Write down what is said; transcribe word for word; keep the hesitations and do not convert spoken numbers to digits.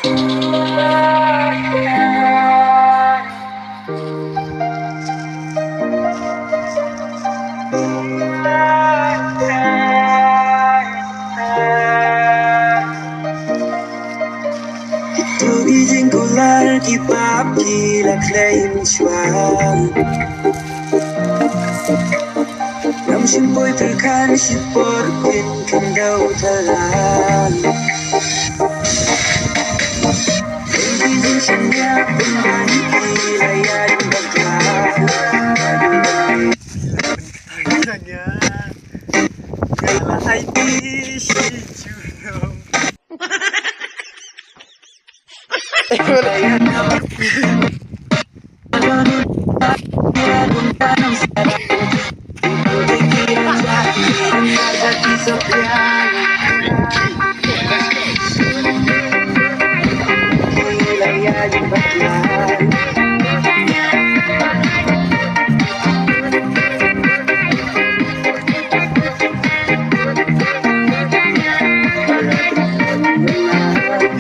Kito ki jingkular ki pap ki la claim shuwa. Ngam shym poi pyrkhat shipor kin khyndew thala. Ki jingshaniah pynban ki la ïaid bakla.